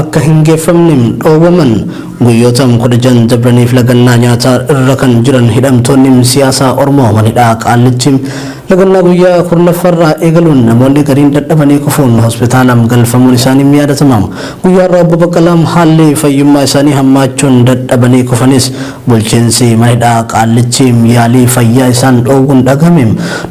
Akka hin geeffamne dhoowwaman. Guyyoota 16 dabraniif lagannaa nyaataa irra kan jiran hidhamtoonni siyaasaa Oromoo mana hidhaa Qaallitti lagannaa guyyaa 10ffaarraa eegaluun namoonni gariin dadhabanii kufuun hospitaalam galfamuun isaanii ni yaadatama. Guyyaa har'aa Obbo Baqqalaam haalli fayyummaa isaanii hammaachuun dadhabanii kufanis bulchiinsi mana hidhaa Qaallitti yaalii fayyaa isaan dhoowwuun dhagahame.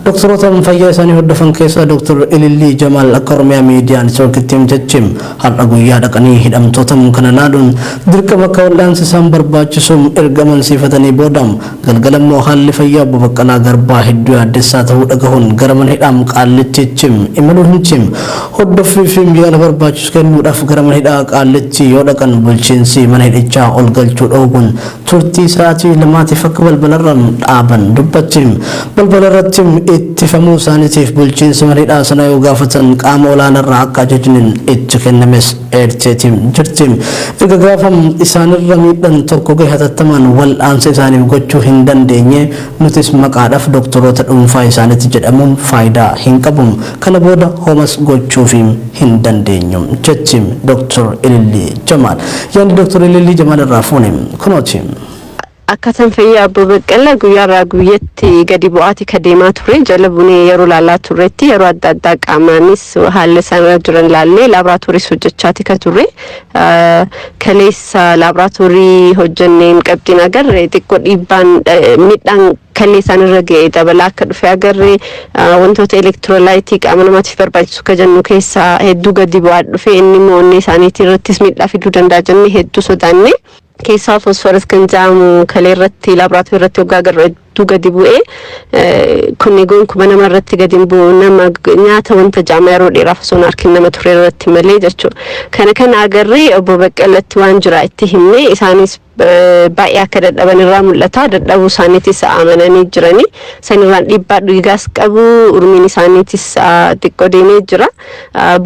Doktoroota fayyaa isaanii hordofan keessaa Dr. Ilillii Jamaal akka Oromiyaa Miidiyaa Networkitti himtetti, har'a guyyaa dhaqanii hidhamtoota kana laaluun dirqama akka wal'aansi isaan barbaachisu erga amansiifatanii booda, galgala immoo haalli fayyaa Obbo Baqqalaa Garbaa hedduu yaaddessaa ta'uu dhagahuun gara mana hidhaa Qaallittiitti imaluu himti. Hordoffii fi yaala barbaachisu kennuudhaaf gara mana hidhaa Qaallitti yoo dhaqan, bulchiinsi mana hidhichaa ol galchuu dhoowwuun turtii sa'aatii 2tiif akka balbalarra dhaaban dubbatti. Balbalarratti ittifamuu isaaniitiif bulchiinsa mana hidhaa sanaa yoo gaafatan, qaama olaanaarraa akka ajajni itti kennames eerteeti jirti. Erga gaafa isaanirra miidhan tokko gahe hatattamaan wal'aansa isaaniif gochuu hin dandeenye, nutis maqaadhaaf doktoroota dhuunfaa isaaniiti jedhamuun faayidaa hin qabu. Kana booda homas gochuufi hin dandeenyu jetti Dr. Ilillii Jamaal. Yaadni Dr. Ilillii Jamaal irraa fuune kunooti. Akkaataan fayyaa Obbo Baqqalaa guyyaarraa guyyatti gadi bu'aati ka deemaa ture. Jala bunee yeroo laalaa turretti, yeroo adda addaa qaamaanis haala isaan irra jiran laallee, laaboraatooris hojjechaati ka turre. Kaleessa laaboraatoorii hojjenneen qabxiin agarre xiqqoo dhiibbaan miidhaan kalee isaan irra ga'e dabalaa akka dhufe agarre. Wantoota elektiroolaayitii qaama namaatiif barbaachisu ka jennu keessaa hedduu gadi bu'aa dhufe. Inni immoo onnee isaaniitii irrattis miidhaa fiduu danda'a jennee hedduu sodaanne. Keessaa phosphorus kan jedhamu kalee irratti laaboraatoorii irratti hoggaa agarru hedduu gadi bu'ee. Kun gonkumaa nama irratti gadi hin bu'u, nama nyaata wanta jaama yeroo dheeraaf osoo hin arkin nama ture irratti malee jechuudha. Kana agarree Obbo Baqqalatti waan jira itti himne. Isaanis baay'ee akka dadhaban irraa mul'ata. Dadhabuu isaaniitis amananii jiranii. Sanirraan dhiibbaa dhiigaas qabu, urmiin isaaniitis xiqqoo deemee jira.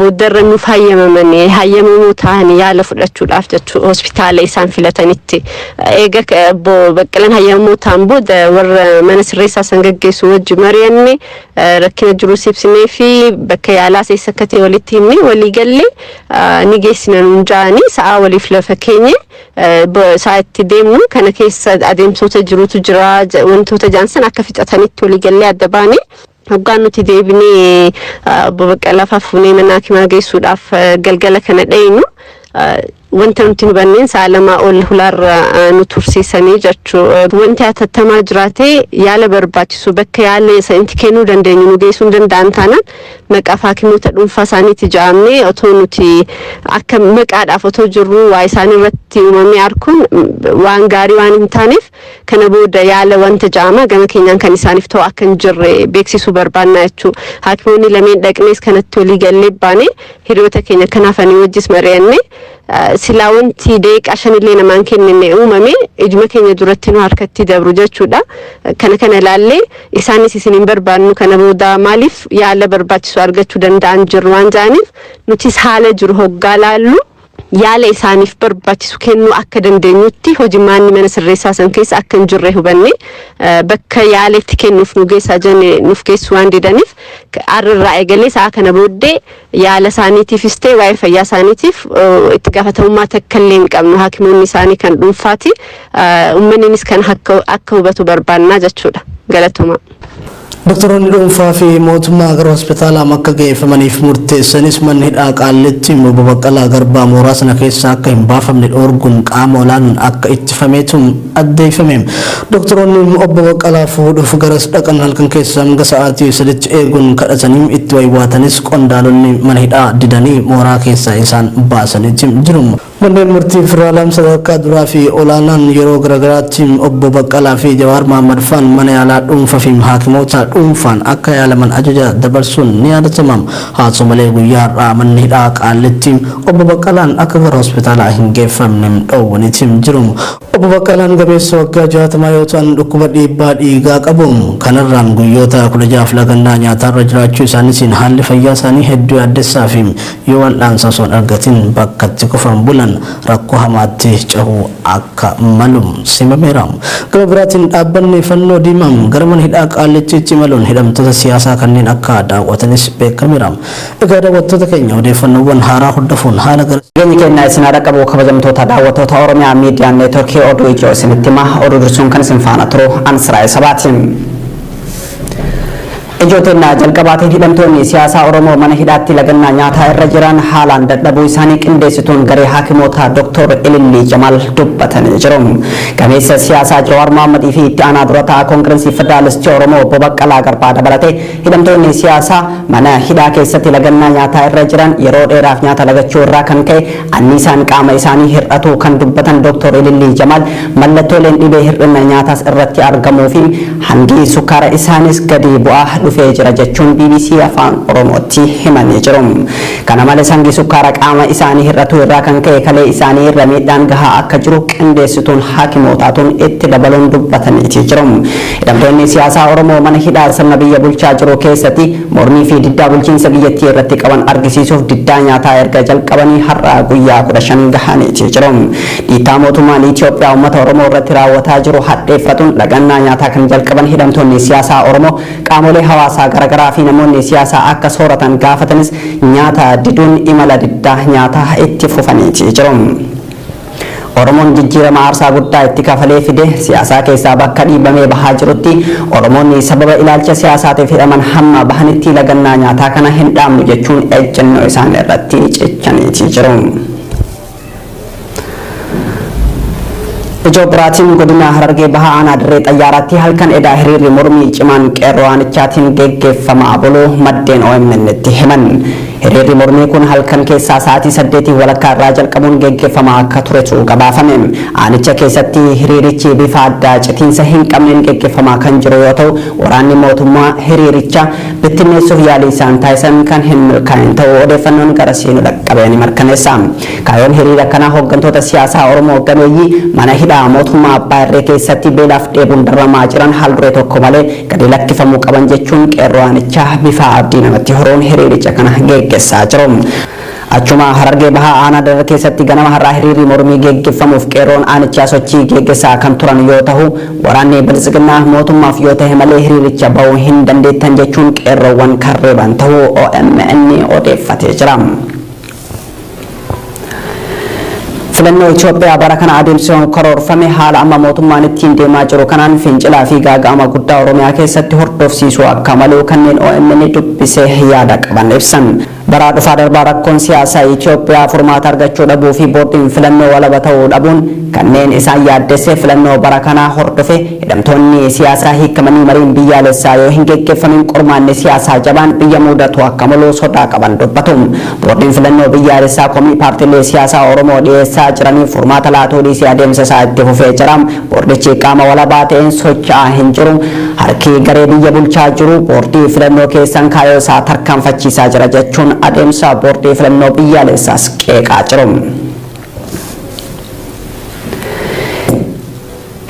Booddarra nuuf hayyamamanii, hayyamamuu ta'anii yaala fudhachuudhaaf jechuu hospitaala isaan filatanitti. Eega Obbo Baqqalaan hayyamamuu ta'an booda warra mana sirreessaa san gaggeessu wajji mari'anne, rakkina jirus ibsinee fi bakka yaalaas eessa akka ta'e walitti himne, walii gallee ni geessina nuun ja'anii sa'aa waliif lafa keenye. Sa'a itti deemnu kana keessa adeemsota jirutu jira, wantoota jaan san akka fixatanitti walii gallee adda baane. Hoggaan nuti deebinee Obbo Baqqalaa fuunee mana hakimaa geessuudhaaf galgala kana dhayinu, wanta nuti hubanneen sa'a 2 ol hulaarra nu tursiisanii jechuu. Wanti hatattamaa jiraate, yaala barbaachisu bakka yaala isa itti kennuu dandeenyu nu geessuu hin danda'an taanaan, maqaaf hakimoota dhuunfaa isaaniitti ja'amnee otoo nuti akka maqaadhaaf otoo jirru waa isaan irratti uumamee arkuun waan gaarii waan hin taaneef, kana booda yaala wanta ja'ama gama keenyaan kan isaaniif ta'u akka hin jirre beeksisuu barbaannaa jechuu. Hakimoonni lameen dhaqnees kanatti walii gallee baane. Hiriyoota keenya kanaaf ani wajjis mari'anne. Silaa wanti daqiiqaa 5llee namaan kennine uumame ijuma keenya duratti nu harkatti dabru jechuudha. Kana ilaallee isaanis isin hin barbaannu kana booda, maaliif yaala barbaachisu argachuu danda'an jirru waan jedhaniif, nutis haala jiru hoggaa laallu yaala isaaniif barbaachisu kennuu akka dandeenyutti hojimaanni mana sirreessaa san keessa akka hin jirre hubanne, bakka yaala itti kennuuf nu geessaa jenne nuuf geessu waan didaniif, har'arraa eegalee sa'a kana booddee yaala isaaniitiifis ta'e waa'ee fayyaa isaaniitiif itti gaafatamummaa takka illee hin qabnu. Hakimoonni isaanii kan dhuunfaati. Uummanninis kan akka hubatu barbaannaa jechuudha. Galatoomaa. Doktoroonni dhuunfaa fi mootummaa gara hospitaalaa akka geeffamaniif murteessanis, manni hidhaa Qaallitti Obbo Baqqalaa Garbaa mooraa sana keessaa akka hin baafamne dhoorguun qaama olaanaan akka ittifameetu addeeffame. Doktoroonni Obbo Baqqalaa fuudhuuf garas dhaqan halkan keessa hanga sa'aatii 3tti eeguun kadhatanii itti waywaatanis, qondaalonni mana hidhaa didanii mooraa keessaa isaan baasanii jiru. Manneen murtii federaalaa sadarkaa duraa fi olaanaan yeroo garaagaraatti Obbo Baqqalaa fi Jawaar Mahaammad faan mana yaalaa dhuunfaa fi haakimoota dhuunfaan akka yaalaman ajaja dabarsuun ni yaadatama. Haa ta'u malee, guyyaa har'aa manni hidhaa Qaallitti Obbo Baqqalaan akka gara hospitaalaa hin geeffamne dhoowwaniiti jiru. Obbo Baqqalaan gameessa waggaa 60 yoo ta'an, dhukkuba dhiibbaa dhiigaa qabu. Kanarraan guyyoota 16f lagannaa nyaataarra jiraachuu isaaniitiin haalli fayyaa isaanii hedduu yaaddessaa fi yoo wal'aansa osoo hin argatin bakkatti kufan bulan. taanaan rakkoo hamaatti cehuu akka malu simameera. Gama biraatiin dhaabbanni Fannoo Diimaa gara mana hidhaa Qaallittiitti imaluun hidhamtoota siyaasaa kanneen akka daawwatanis beekameera. Egaa daawwattoota keenya odeeffannoowwan haaraa hordofuun haala gara. Nageenyi keenya isin haa dhaqqabu kabajamtoota daawwattoota Oromiyaa Miidiyaa Neetworkii oduu ijoo isinitti hima oduu dursuun kan isin faana turu an Siraayee Sabaati. Ijoo teenna jalqabaatiin hidhamtoonni siyaasaa Oromoo mana hidhaatti lagannaa nyaataa irra jiran haalaan dadhabuu isaanii qindeessituun garee haakimootaa Dr. Ilillii Jamaal dubbatanii jiru. Gameessa siyaasaa Jawaar Mohammadii fi itti aanaa dura taa'aa Koongirensii Federaalistii Oromoo Obbo Baqqalaa Garbaa dabalatee hidhamtoonni siyaasaa mana hidhaa keessatti lagannaa nyaataa irra jiran yeroo dheeraaf nyaata lagachuu irraa kan ka'e anniisaan qaama isaanii hir'atuu kan dubbatan Dr. Ilillii Jamaal mallattooleen dhibee hir'ina nyaataas irratti argamuu fi hangi sukkaara isaanis gadi bu'aa dhufee jira jechuun BBC Afaan Oromootti himanii jiru. Kana malees hangi sukkaara qaama isaanii hir'atuu irraa kan ka'e kalee isaanii irra miidhaan gahaa akka jiru qindeessituun haakimootaatuun itti dabaluun dubbataniiti jiru. Hidhamtoonni siyaasaa Oromoo mana hidhaa sirna biyya bulchaa jiru keessatti mormii fi diddaa bulchiinsa biyyattii irratti qaban argisiisuuf diddaa nyaataa erga jalqabanii har'a guyyaa 15 gahaniiti jiru. Dhiittaa mootummaan Itoophiyaa uummata Oromoo irratti raawwataa jiru hadheeffatuun lagannaa nyaataa kan jalqaban hidhamtoonni siyaasaa Oromoo qaamolee hawaasaa garaagaraa fi namoonni siyaasaa akka sooratan gaafatanis nyaata diduun imala diddaa nyaataa itti fufaniiti jiru. Oromoon jijjiirama aarsaa guddaa itti kafalee fide siyaasaa keessaa bakka dhiibamee bahaa jirutti Oromoonni sababa ilaalcha siyaasaatiif hidhaman hamma bahanitti lagannaa nyaataa kana hin dhaabnu jechuun ejjennoo isaan irratti cichaniiti jiru. Ijoo biraatiin godina Harargee Bahaa aanaa Dirree Xayyaaraatti halkan edaa hiriirri mormii cimaan qeerroo aanichaatiin geggeeffamaa buluu maddeen OMN tti himan. Hiriirri mormii kun halkan keessaa sa'aatii 8:30 irraa jalqabuun geggeeffamaa akka turetu gabaafame. Aanicha keessatti hiriirichi bifa adda citiinsa hin qabneen geggeeffamaa kan jiru yoo ta'u, waraanni mootummaa hiriiricha bittinneessuuf yaalii isaan taasisan kan hin milkaa'in ta'uu odeeffannoon garasii nu dhaqqabe ni mirkaneessa. Kaayyoon hiriira kanaa hooggantoota siyaasaa Oromoo gameeyyii mana hidhaa mootummaa abbaa irree keessatti beelaaf dheebuun dararamaa jiran haal duree tokko malee gadi lakkifamuu qaban jechuun qeerroo aanichaa bifa abdii namatti horuun hiriiricha kana geggessaa jiru. Achuma Harargee Bahaa aanaa Darar keessatti ganama har'aa hiriirri mormii geeggeffamuuf qeerroon aanichaa sochii geeggessaa kan turan yoo tahu, waraanni Biltsiginnaa mootummaaf yoo tahe malee hiriiricha bahuu hin dandeettan jechuun qeerroowwan kan reeban tahuu OMN odeeffatee jira. Filannoo Itoophiyaa bara kana adeemsisuun karoorfame haala amma mootummaan ittiin deemaa jiru kanaan fincilaa fi gaaga'ama guddaa Oromiyaa keessatti hordofsiisuu akka malu kanneen OMN dubbise yaada qaban ibsan. Bara dhufaa darbaa rakkoon siyaasaa Itoophiyaa furmaata argachuu dhabuu fi boordiin filannoo walaba ta'uu dhabuun kanneen isaan yaaddesse filannoo bara kanaa hordofe hidhamtoonni siyaasaa hiikamanii mariin biyyaalessaa yoo hin geggeeffamin qormaanni siyaasaa jabaan biyya mudatu akka malu sodaa qaban dubbatu. Boordiin filannoo biyyaalessaa komii paartilee siyaasaa Oromoo dhiyeessaa jiraniif furmaata laatuu dhiisee adeemsa isaa itti fufee jira. Boordichi qaama walabaa ta'een socho'aa hin jiru. Harki garee biyya bulchaa jiru boordii filannoo keessan kaayyoo isaa tarkaanfachiisaa jira jechuun adeemsa boordii filannoo biyyaalessaas qeeqaa jiru.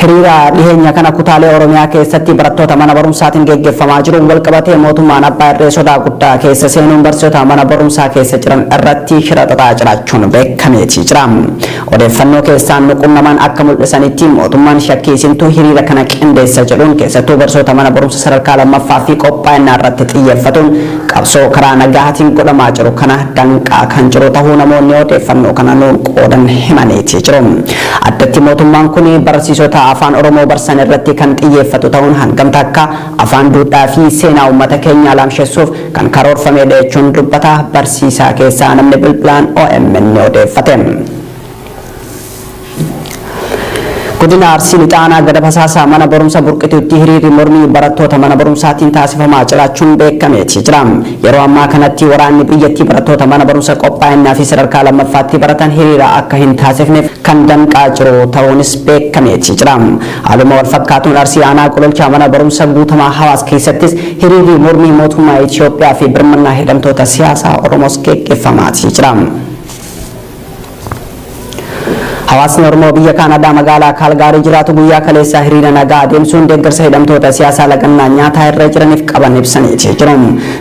Hiriira dhiheenya kana kutaalee Oromiyaa keessatti barattoota mana barumsaatiin geggeeffamaa jiruun walqabatee mootummaan abbaa irree sodaa guddaa keessa seenuun barsiisota mana barumsaa keessa jiran irratti shira xaxaa jiraachuun beekameetii jira. Odeeffannoo keessaan nu qunnaman akka mul'isanitti mootummaan shakkii isintuu hiriira kana qindeessa jedhuun keessattuu barsiisota mana barumsa sadarkaa lammaffaa fi qophaa'inaa irratti xiyyeeffatuun qabsoo karaa nagaatiin godhamaa jiru kana danqaa kan jiru tahuu namoonni odeeffannoo kana nuun qoodan himaniitii jiru. Addatti mootummaan kun barsiisota afaan Oromoo barsan irratti kan xiyyeeffatu ta'uun hangam takka afaan duudhaa fi seenaa uummata keenyaa laamshessuuf kan karoorfamedha jechuun dubbata barsiisaa keessaa namni bilbilaan OMN odeeffate. Godina Arsii Lixaa Aanaa Gadab Hasaasaa mana barumsa Burqituutti hiriirri mormii barattoota mana barumsaatiin taasifamaa jiraachuun beekameeti jira. Yeroo ammaa kanatti waraanni biyyattii barattoota mana barumsa qophaa'inaa fi sadarkaa lammaffaatti baratan hiriira akka hin taasifneef kan danqaa jiru ta'uunis beekameeti jira. Haaluma wal fakkaatuun Arsii Aanaa Gololchaa mana barumsa Guutamaa Hawaas keessattis hiriirri mormii mootummaa Itoophiyaa fi birmannaa hidhamtoota siyaasaa Oromoos geggeeffamaati jira. Hawaasni Oromoo biyya Kaanadaa magaalaa Kaalgaarii jiraatu guyyaa kaleessaa hiriira nagaa adeemsuun deeggarsa hidhamtoota siyaasaa lagannaa nyaataa irra jiraniif qaban ibsaniiti jiru.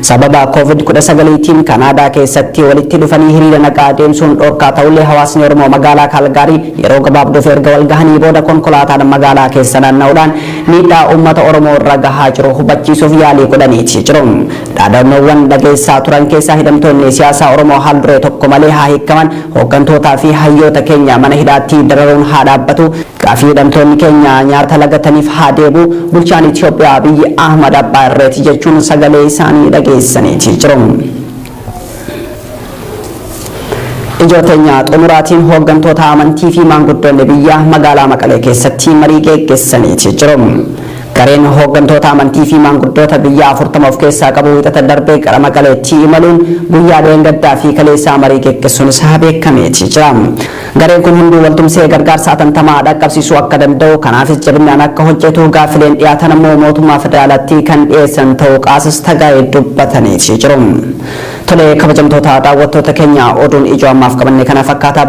Sababa COVID-19tiin Kanaadaa keessatti walitti dhufanii hiriira nagaa adeemsuun dhorkaa ta'ullee, hawaasni Oromoo magaalaa Kaalgaarii yeroo gabaabduuf erga wal gahanii booda konkolaataadhaan magaalaa keessa naanna'uudhaan miidhaa uummata Oromoo irra gahaa jiru hubachiisuuf yaalii godhaniiti jiru. Dhaadannoowwan dhageessaa turan keessaa hidhamtoonni siyaasaa Oromoo haal duree tokko malee haa hiikaman, hooggantootaa fi hayyoota keenya mana hidhaatti dararuun haa dhaabbatu, gaafii hidhamtoonni keenya nyaata lagataniif haa deebi'u, bulchaan Itoophiyaa Abiyyi Ahmad abbaa irreeti jechuun sagalee isaanii dhageessaniiti jiru. Ijoo teenya xumuraatiin, hooggantoota amantii fi maanguddoonni biyyaa magaalaa Maqalee keessatti marii geggeessaniiti jiru. Gareen hooggantoota amantii fi maanguddoota biyyaa 40 of keessaa qabu wixata darbee gara Maqaleetti imaluun guyyaa dheengaddaa fi kaleessaa marii geggeessuun isaa beekameeti jira. Gareen kun hunduu waltumsee gargaarsa atantamaa dhaqqabsiisuu akka danda'u, kanaafis jabinaan akka hojjetu, gaaffileen dhiyaatan ammoo mootummaa federaalaatti kan dhiyeessan ta'uu Qaasis Tagaa'ee dubbataniiti jiru. Tole, kabajamtoota daawwattoota keenya, oduun ijoo ammaaf qabanne kana fakkaataa.